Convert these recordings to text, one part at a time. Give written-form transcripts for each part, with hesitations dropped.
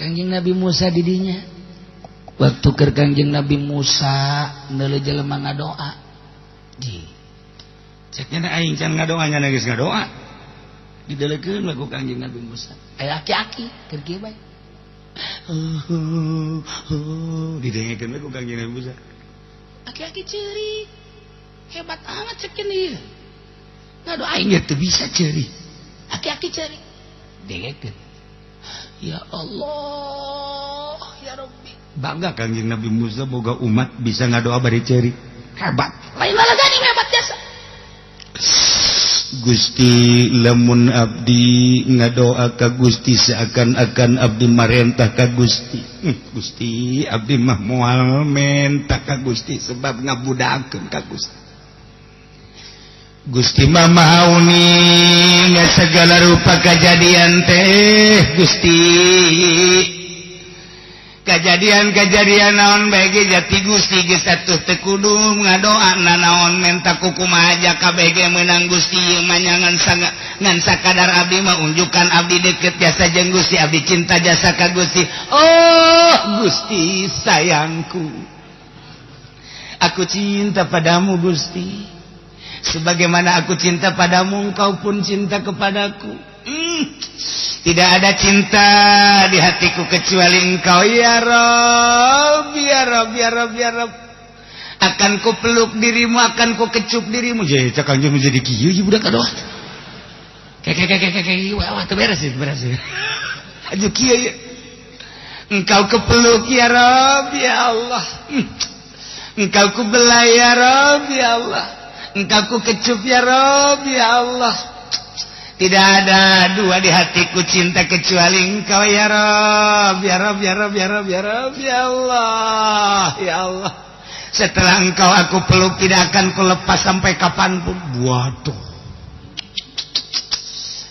Kangjeng Nabi Musa didinya. Waktu keur Kangjeng Nabi Musa neuleuh jelema ngadoa. Di. Ceknya aing can ngadoa, nya geus ngadoa. Didelekeun we ku Kangjeng Nabi Musa. Aya aki-aki keur kieu bae. Didengekeun we ku Kangjeng Nabi Musa. Aki-aki ceurik. Hebat amat cekin ieu. Ngadoa aing ge teu bisa ceurik. Aki-aki ceurik. Dengekeun. Ya Allah, ya Rabbi. Bangga Kangjeng Nabi Musa boga umat bisa ngadoa bari ceurik. Hebat. Lain malah gani hebat jasa. Gusti, lamun abdi ngadoa ka Gusti seakan-akan abdi marentah ka Gusti. Gusti, abdi mah moal menta ka Gusti sebab ngabudakeun ka Gusti. Gusti mah maha uning segala rupa kejadian teh. Gusti, kejadian-kejadian naon bae jati Gusti geus atuh teu kudu ngadoa nanaon menta kukumaha aja kabeh ge meunang. Gusti mah ngan ngan sakadar abdi mah unjukan abdi deket jasa jeung Gusti, abdi cinta jasa ka Gusti. Oh Gusti sayangku, aku cinta padamu Gusti, sebagaimana aku cinta padamu engkau pun cinta kepadaku. Tidak ada cinta di hatiku kecuali engkau, ya Rob, ya Rob, ya Rob, ya Rob. Akan ku peluk dirimu, akan ku kecup dirimu. Jadi cak anjing menjadi kieu ieu budak aduh. Kayak kayak kayak kayak wah, teu beres sih, beres sih. Aju kieu ya. Engkau kepeluk, ya Rob, ya Allah. Engkau ku belai, ya Rob, ya Allah. Engkau ku kecup, ya Rob, ya Allah. Tidak ada dua di hatiku cinta kecuali engkau, ya Rob, ya Rob, ya Rob, ya Rob, ya Rob, ya Allah, ya Allah. Setelah engkau aku peluk tidak akan kulepas sampai kapanpun. Waduh.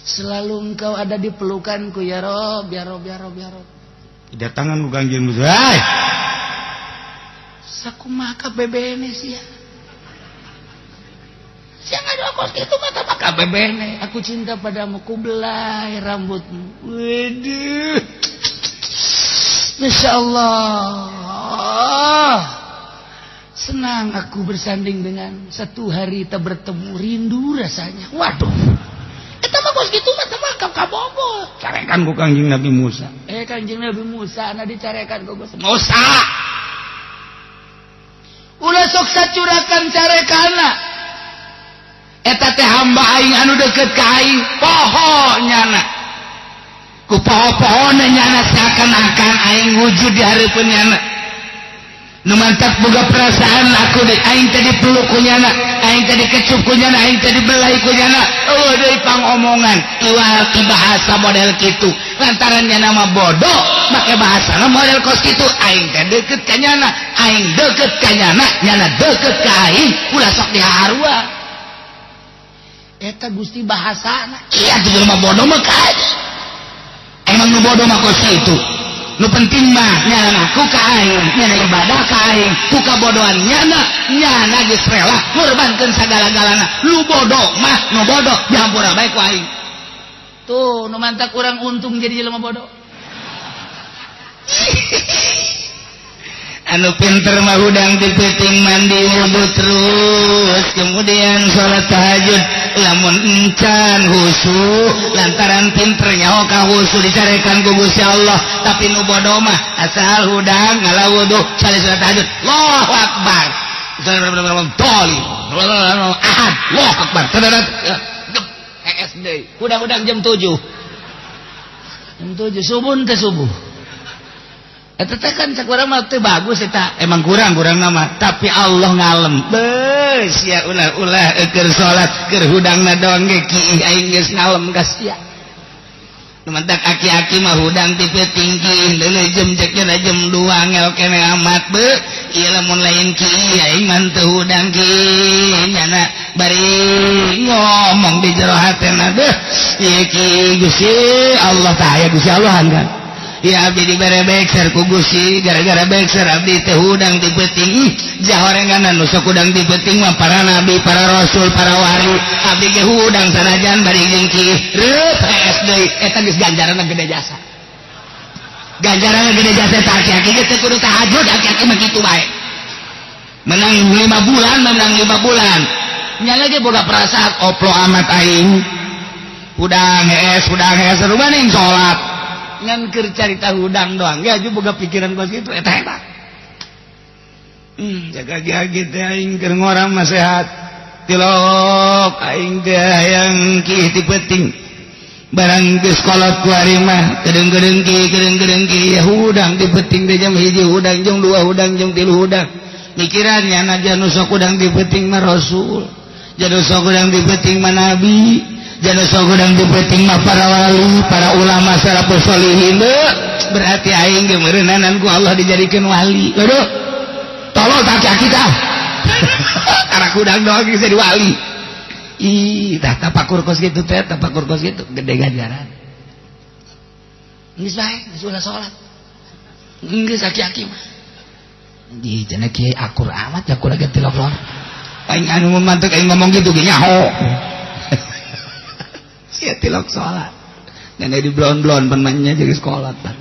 Selalu engkau ada di pelukanku, ya Rob, ya Rob, ya Rob, ya Rob. Datangan ku Kangjeng Musa. Hai. Sakumaha bebene sia. Siang ada kos itu mata maka bebene. Aku cinta padamu, ku belai rambutmu. Waduh. Masya Allah. Senang aku bersanding dengan satu hari kita bertemu, rindu rasanya. Waduh. Eta mah kos kitu mah mah kabogo. Carekan ku Kangjeng Nabi Musa. Eh, Kangjeng Nabi Musa na dicarekan ku Gusti. Musa. Ulah sok sacurakan carekana. Eta teh hamba aing anu deket ka aing, poho nyana. Ku poho-pohona nyana seakan-akan aing wujud di hareupeun nyana. Nu mantak boga perasaan aku di aing teh dipeluk ku nyana, aing teh dikecup ku nyana, aing teh dibelai ku nyana. Eueuh deui pangomongan, iwal ti bahasa model kitu. Lantaran nyana mah bodoh, make bahasana model kos kitu. Aing teh deket ka nyana, aing deket ka nyana, nyana deket ka aing, ulah sok dihaharua. Eta Gusti bahasana. Iya tuh jelema bodoh mah kaja. Emang nu bodoh mah kos kitu. Nu penting mah nyana ngaku ka aing, nyana ibadah ka aing, ku kabodohan nyana, nyana geus rela ngorbankeun sagala-galana. Lu bodoh mah nu bodoh dihampura bae ku aing. Tuh, nu mantak kurang untung jadi jelema bodoh. Anu pinter mah hudang ti peuting mandi wudhu terus kemudian sholat tahajud, lamun encan husu lantaran pinter nyaho ka husu dicarekan ku Gusti Allah. Tapi nu bodoh mah asal hudang ngala wudhu sali sholat tahajud, Allahu akbar, ahad, Allahu akbar, SD hudang-hudang jam 7, jam 7 subuh teh subuh. Eta teh kan cek urang mah teu bagus eta, emang kurang kurang nama, tapi Allah ngalem beus ya. Ulah ulah keur salat keur hudangna doang ge kiih aing geus ngalem ka sia. Nu mantak aki-aki mah hudang ti peuting kiih deuleu jam cek jam 2 ngel kene amat be ieu, lamun lain kiih aing mah teu hudang kiih nyana bari ngomong di jero hatena deuh ieu kiih Gusti Allah tah aya Gusti Allah kan. Ya abdi dibere bekser ku Gusti, gara-gara bekser abdi teh hudang ti peuting. Jahorenganan nu sok hudang ti peuting mah para nabi, para rasul, para wali. Abdi ge hudang sanajan bari jeung kiih reup hees deui, eta geus ganjaranna gede jasa. Ganjaran gede jasa eta aki-aki ge teu kudu tahajud, aki-aki mah kitu bae. Menang 5 bulan, menang 5 bulan. Nya lagi boga perasaan oplo amat aing. Hudang hees, hudang hees rumaning salat. Ngan keur carita hudang doang. Ya ju boga pikiran kos kitu eta hebat. Jaga aki teh aing keur ngora mah sehat. Tilok aing teh hayang ki ti peuting. Barang geus kolot ku ari mah kedeung-kedeung ki kedeung-kedeung ki ya hudang ti peuting teh jam 1 hudang jam 2 hudang jam 3 hudang. Mikirannya najan nu sok hudang ti peuting mah rasul, janu sok hudang ti peuting mah nabi, janu sok hudang ti peuting mah para wali, para ulama salafus sholihin. Berarti aing ge meureunanan ku Allah dijadikeun wali. Aduh. Tolol tak aki tah. Karena hudang doang geus jadi wali. Ih, tah tapakur kos kitu teh, tapakur kos kitu gede ganjaran. Geus bae, geus ulah salat. Geus aki-aki mah. Di cenah kiai akur amat ya kurang tilok lor. Aing anu mantek aing ngomong gitu ge nyaho. Sia tilok salat. Ngan di blon-blon pan nya jadi sekolah pan.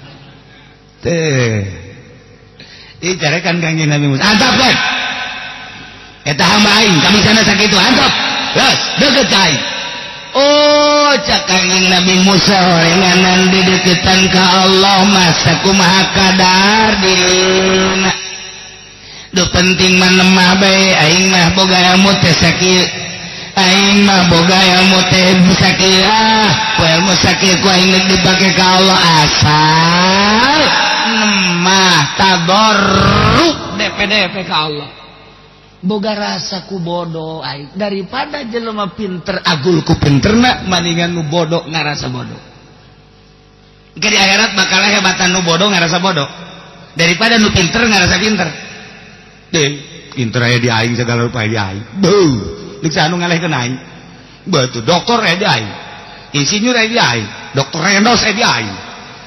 Teh. Ih carekan Kangjeng Nabi Musa. Antap kan. Eta hamba aing kami sana sakitu antap. Geus, deket ka aing. Oh, cak Kangjeng Nabi Musa horenganan dideketan ka Allah masa kumaha kadar dirina. Duh penting mah nemah bae aing mah boga ilmu teh sakieu. Aing mah boga ilmu teh sakieu ah, ku ilmu sakieu ku aing geus dipake ka Allah asal nemah tadarru DPDP ka Allah. Boga rasa ku bodoh aing daripada jelema pinter agul ku pinterna maningan nu bodoh ngarasa bodoh. Ke di akhirat bakal hebatan nu bodoh ngarasa bodoh daripada nu pinter ngarasa pinter. Deh, pinter aya di aing segala rupa di aing. Beuh, deuk saha nu ngalehkeun aing. Beuh, dokter aya di aing. Insinyur aya di aing, dokter Rendos aya di aing.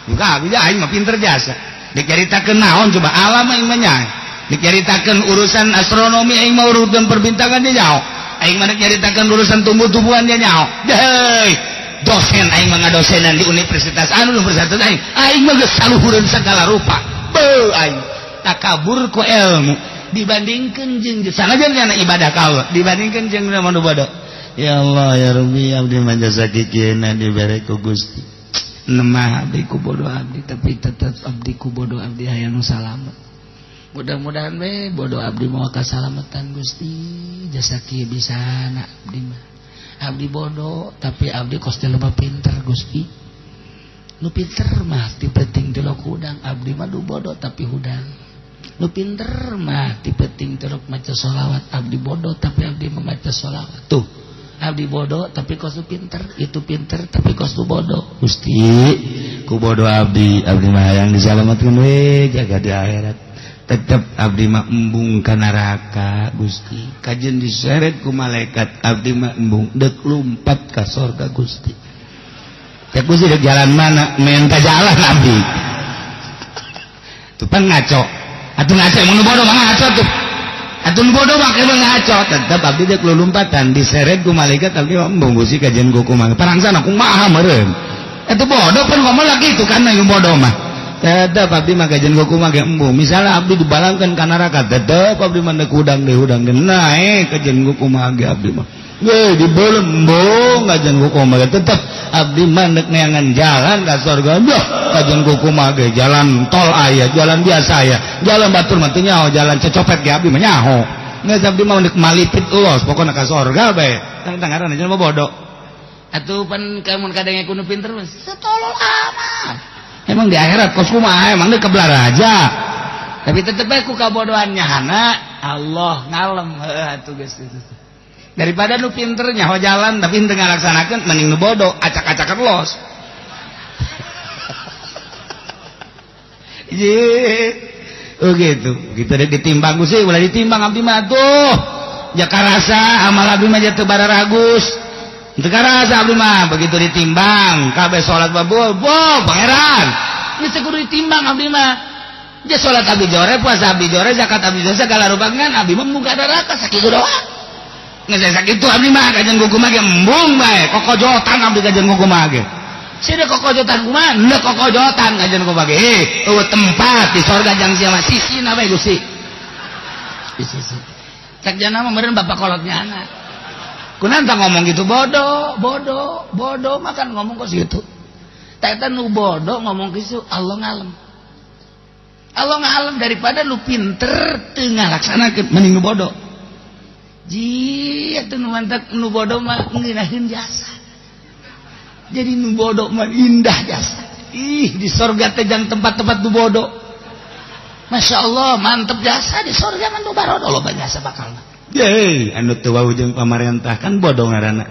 Muka abdi aing mah pinter jasa. Dek nyaritakeun naon coba alam aing mah nyae. Dek nyaritakeun urusan astronomi aing mah urusan perbintangan dia nyaho. Aing mah dek nyaritakeun urusan tumbuh-tumbuhan dia nyaho. Deh, dosen aing mah ngadosenan di universitas anu universitas aing. Aing mah geus saluhureun segala rupa. Beuh aing takabur ku ilmu dibandingkan jeung sanajan kana ibadah ka Allah dibandingkan jeung nu bodoh. Ya Allah ya Rabbi abdi mah jasa kikieuna dibere ku Gusti. Nemah abdi ku bodoh abdi tapi tetep abdi ku bodoh abdi hayang nu salamet. Mudah-mudahan we bodoh abdi moal kasalamatan Gusti jasa kieu bisana abdi mah. Abdi bodoh tapi abdi kos jelema pinter Gusti. Nu pinter mah ti peuting tilok hudang abdi mah du bodoh tapi hudang. Nu pinter mah ti peuting tilok maca sholawat abdi bodoh tapi abdi membaca sholawat. Tuh abdi bodoh tapi kos nu pinter, itu pinter tapi kos nu bodoh. Gusti ku bodoh abdi, abdi mah hayang disalametkeun we jaga di akhirat. Tetep abdi mah embung ka neraka Gusti. Kajen diseret ku malaikat abdi mah embung deuk lumpat ka sorga Gusti. Teh Gusti dek jalan mana? Menta jalan abdi. Tuh pan ngaco. Atuh ngaco emang nu bodoh mah ngaco tuh. Atuh nu bodoh mah emang ngaco. Tetep abdi dek lumpatan diseret ku malaikat abdi mah embung Gusti kajen ku kumaha. Parangsana kumaha meureun. Eta bodoh pan ngomong lagi itu kan yang bodoh mah. Tetep abdi mah kajen ku kumaha ge embung. Misalnya abdi dibalangkeun ka neraka tetep abdi mah deuk hudang deui hudang deui naek kajen ku kumaha ge abdi mah. Ge dibeuleum embung kajen ku kumaha ge tetep abdi mah deuk neangan jalan ka surga. Duh kajen ku kumaha ge jalan tol aya, jalan biasa aya, jalan batur mah teu nyaho, jalan cecopet ge abdi mah nyaho. Geus abdi mah deuk malipit los pokona ka surga bae. Tang ngaranna jelema bodoh. Atuh pan kamun kadang kudu pinter mah setolol amat. Emang di akhirat kos kumaha emang deuk kebelah raja. Tapi tetep bae ku kabodohan nyahana Allah ngalem heuh atuh geus. Daripada nu pinter nyaho jalan tapi henteu ngalaksanakeun mending nu bodoh acak-acakan los. Ye. Oh gitu. Gitu dek ditimbang sih ulah ditimbang abdi mah tuh. Ja karasa amal abdi mah teu bararagus. Teu karasa abdi mah begitu ditimbang kabeh salat babul, bo pangeran. Geus kudu ditimbang abdi mah. Ja salat abdi jore, puasa abdi jore, zakat abdi jore segala rupa ngan abdi mah muka neraka sakitu doang. Geus sakitu abdi mah kajen kuku mah ge embung bae, kokojotan abdi kajen kuku mah ge. Sia kokojotan kumaha? Henteu kokojotan kajian ku bage. Eueuh tempat di sorga jang sia mah sisina bae Gusti. Di sisi. Cek jana mah meureun bapak kolotnya anak. Kunaon tah ngomong gitu bodoh, bodoh, bodoh makan ngomong kos gitu. Tah eta nu bodoh ngomong kitu Allah ngalem. Allah ngalem daripada nu pinter teu ngalaksanakeun mending nu bodoh. Ji atuh nu mantak nu bodoh mah ngeunaheun jasa. Jadi nu bodoh mah indah jasa. Ih di sorga teh jang tempat-tempat nu bodoh. Masya Allah mantep jasa di sorga mah nu barodo loba jasa bakalna. Ye, anu teu wawuh jeung pamarentah kan bodoh ngaranna.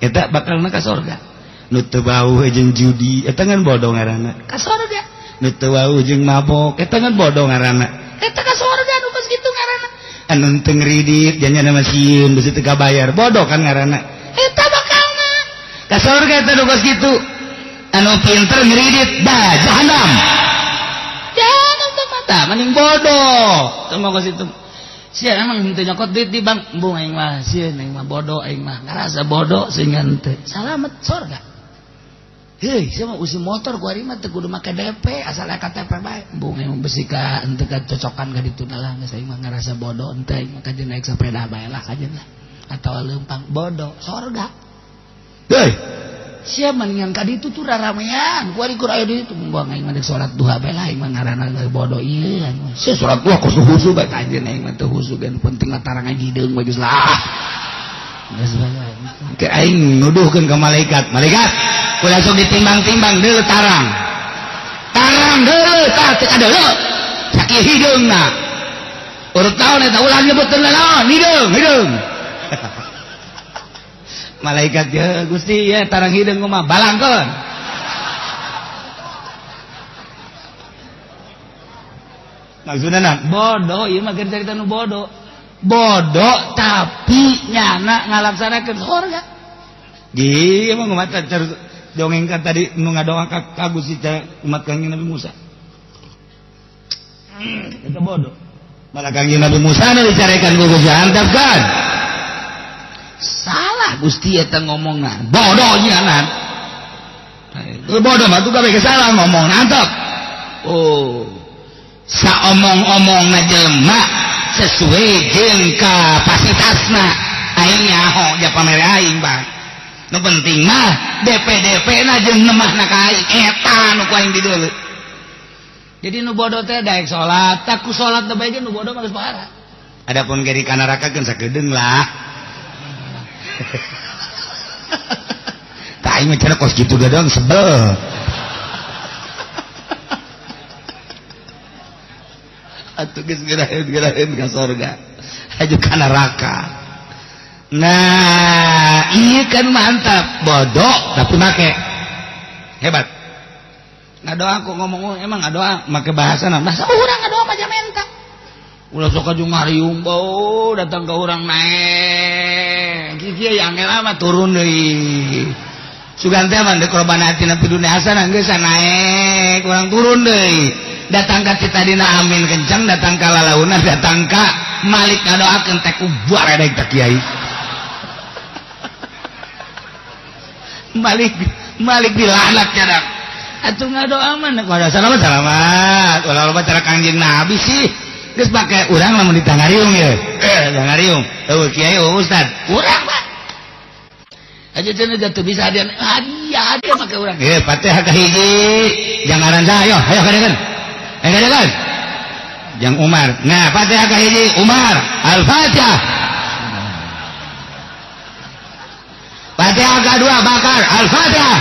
Eta bakalna ka sorga. Nu teu wawuh jeung judi eta kan bodoh ngaranna. Ka sorga. Nu teu wawuh jeung mabok eta kan bodoh ngaranna. Eta ka sorga nu kos kitu ngaranna. Anu teu ngridit janyana mah sieun bisi teu kabayar bodoh kan ngaranna. Eta bakalna. Ka sorga eta nu kos kitu. Anu pinter ngridit dah jahanam. Jangan teu mata mending bodoh. Teu kos itu. Sia emang henteu nyokot duit di bank, embung aing mah sieun aing mah bodoh aing mah ngarasa bodoh sehingga henteu. Salamet sorga. Hei, sia mah usi motor ku ari mah teu kudu make DP asal KTP bae. Embung aing mah besi ka henteu kacocokan ka ditu lah geus aing mah ngarasa bodoh henteu aing mah kajeun naik sepeda bae lah kajeun lah. Atawa leumpang bodoh sorga. Hei, sia mendingan ka ditu tuh raramean ku ari kur aya di ditu buang aing mah salat duha bae lah aing mah ngaranna bodoh ieu. Sia salat duha kos khusyuk bae kajeun aing mah teu khusyuk geun penting mah tarang hideung bae geus lah. Geus bae. Ke aing nuduhkeun ka malaikat. Malaikat, ulah sok ditimbang-timbang deuleu tarang. Tarang deuleu tah teu kadeuleu. Sakieu hideungna. Urut naon eta ulah nyebutkeun naon hideung, hideung. Malaikat ya Gusti ya tarang hideung mah balangkeun. Maksudna bodoh ieu mah keur carita nu bodoh. Bodoh tapi nyana ngalaksanakeun sorga. Ji emang mata dongeng kan tadi nu ngadoa ka Gusti umat Kangjeng Nabi Musa. Eta bodoh. Malah Kangjeng Nabi Musa nu dicarekan ku Gusti antep kan. Salah Gusti eta ngomongna. Bodoh nyana. Bodoh mah tuh kabeh salah ngomong antep. Oh. Saomong-omongna jelema sesuai jeung kapasitasna. Aing nyaho ja pamere aing bang. Nu penting mah DP-DP na jeung nemahna ka aing eta nu ku aing dideuleu. Jadi nu bodoh teh daek salat, tak ku salat teh bae nu bodoh mah geus parah. Adapun ge di kanaraka keun sakedeung lah. Tah aing mah cenah kos kitu doang sebel. Atuh geus geraheun-geraheun ka sorga. Aju ka neraka. Nah, iya kan mantap, bodoh tapi make. Hebat. Ngadoa aku ngomong emang ngadoa make bahasa naon? Bahasa urang ngadoa mah jamenta. Ulah sok aju ngariung bau datang ke urang naek. Kieu yang angel mah turun deui. Sugan teh mah deuk robana atina fid dunya hasanah geus naek, urang turun deui. Datang ka kita dina amin kencang, datang ka lalauna, datang ka Malik ngadoakeun teh ku baredeg teh kiai. Malik Malik dilaknat nya. Atuh ngadoa mah kudu salamat salamat. Ulah loba cara Kangjeng Nabi sih. Geus pake urang lamun ditangariung ye. Tangariung. Eueuh kiai eueuh ustad. Urang mah. Aja cenah jatuh bisa hadiah. Hadiah hadiah make urang. Fatihah ka hiji. Jang ngaran saha ayo, ayo kadegan. Ayo kadegan. Jang Umar. Nah, Fatihah ka hiji Umar. Al-Fatihah. Fatihah ka dua Bakar. Al-Fatihah.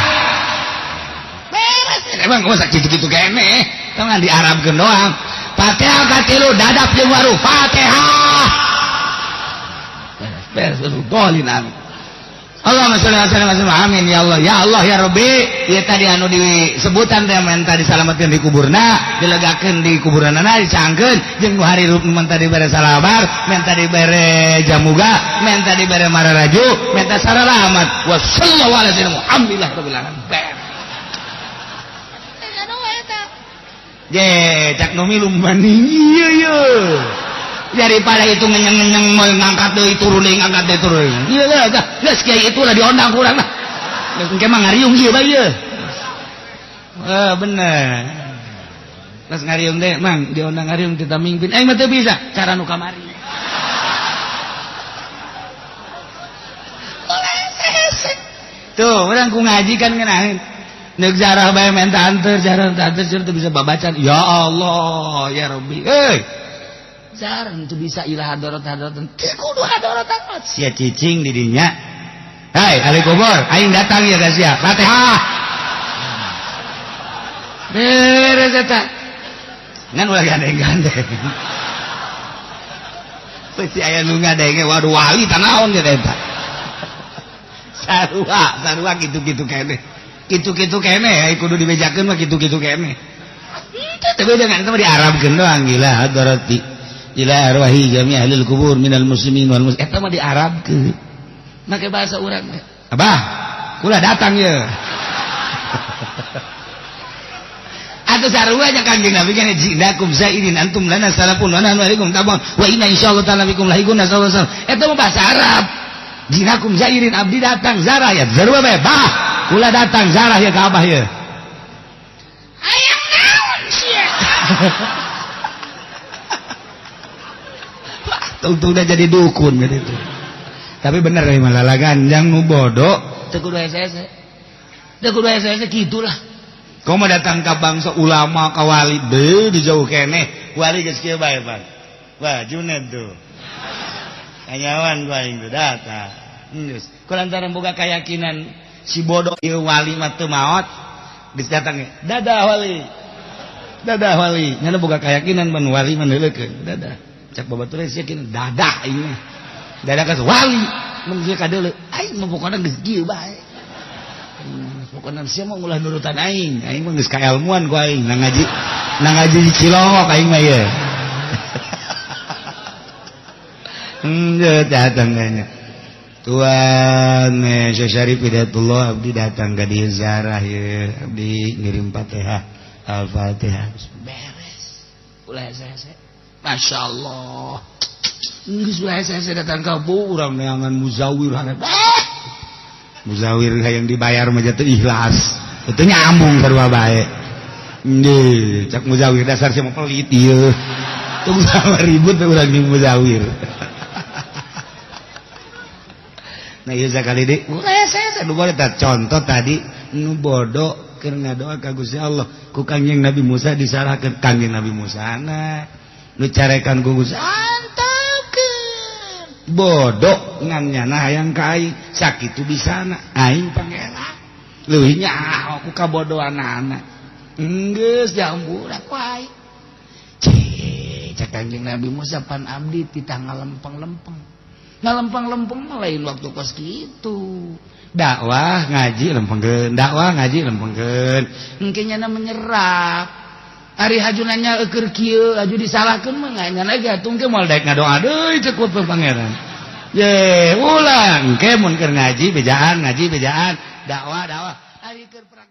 Beres. Emang masa kitu-kitu kene. Tong di Arabkeun doang. Fatihah ka tilu dadap jeung waru. Fatihah. Beres, beres, dolin amin. Allahumma sholli ala sayyidina amin ya Allah ya Allah ya Rabbi. Ieu tadi anu disebutan teh menta disalametkeun di kuburna, dilegakeun di kuburanana, dicangkeun jeung nu harirup nu menta dibere salabar, menta dibere jamuga, menta dibere mararaju, menta saralamat. Wa sallallahu ala sayyidina Muhammadin rabbil alamin. Je, cak nu milu maning ieu ye. Daripada itu ngenyeng-ngenyeng mau ngangkat deui turun deui ngangkat deui turun. Ieu lah geus kiai itu lah diondang ku urang lah. Geus engke mah ngariung ieu bae ieu. Eh bener. Pas ngariung teh, Mang, diundang ngariung teh mimpin. Aing mah teu bisa, cara nu kamari. Tuh, urang ku ngaji kan ngeunaheun. Neuk zarah bae menta anteur, jarah menta anteur teu bisa babacan. Ya Allah, ya Rabbi. Euy. Jarah teu bisa ilah hadorot-hadorot. Teu kudu hadorot-hadorot. Sia cicing di dinya. Hai, ahli kubur, aing datang ya ka sia. Fatihah. Beres eta. Ngan ulah gandeng-gandeng. Pasti aya nu ngadenge, waduh wali tanaon ge eta. Sarua, sarua kitu-kitu keneh. Kitu-kitu keneh, kudu dibejakeun mah kitu-kitu keneh. Teu beda kan eta mah diarabkeun doang gila hadarati. Ila arwahi jami ahlil kubur minal muslimin wal muslimat. Eta mah diarabkeun. Make bahasa urang teh. Abah, kula datang ye. Atau sarua nya Kanjeng Nabi kan jinakum zairin antum lana salafun wa nahnu alaikum tabun wa inna insyaallah ta'ala bikum lahiqun sallallahu alaihi wasallam. Eta mah bahasa Arab. Jinakum zairin abdi datang zarah ya sarua bae bah kula datang zarah ya ka abah ye. Hayang naon sia? Tungtungna jadi dukun gitu. Tapi bener euy malah laganjang nu bodoh teu kudu hese-hese. Teu kudu hese-hese kitulah. Kau mau datang ke bangsa ulama ka wali be di jauh keneh wali geus kieu bae pan. Wah Junet tuh. Kanyawan gua aing tuh datang. Geus. Ku lantaran boga keyakinan si bodoh ieu wali mah teu maot geus datang dadah wali. Dadah wali. Nyana boga keyakinan ban wali mah neuleukeun. Dadah. Cak babatur sia yakin dadah aing mah. Dadah ka wali mun sia kadeuleu aing mah pokona geus kieu bae. Pokoknya sia mah ulah nurutan aing, aing mah geus kaelmuan ku aing, nang ngaji di Cilongok aing mah ye. Datang kayaknya. Tuan Syekh Syarif Hidayatullah abdi datang ka dieu ziarah ye, abdi ngirim Fatihah, Al-Fatihah. Beres. Ulah hese-hese. Masyaallah. Geus ulah hese-hese datang ka urang neangan muzawir hanet. Muzawir yang dibayar mah jatuh ikhlas. Itu nyambung sarua bae. Nggih, cak muzawir dasar sia mah pelit ieu. Tunggu sama ribut urang jeung muzawir. Nah ieu sakali deui saya nu boleh contoh tadi nu bodoh keur ngadoa ka Gusti Allah ku Kangjeng Nabi Musa disalahkeun Kangjeng Nabi Musa na nu carekan ku Gusti antepkeun bodoh ngan nyana hayang ka aing sakitu bisana aing pangela leuwih nyaho ku kabodohanana geus dihampura ku aing. Cek cek Kangjeng Nabi Musa pan abdi titah ngalempeng-lempeng. Ngalempeng-lempeng mah lain waktu kos kitu. Dakwah ngaji lempengkeun, dakwah ngaji lempengkeun. Engke nyana menyerap. Ari haju nanya eueur kieu, haju disalahkeun mah nyana ge atuh engke moal daek ngadoa deui cek ku pangeran. Ye, ulang engke mun keur ngaji bejaan, dakwah dakwah. Ari keur praktek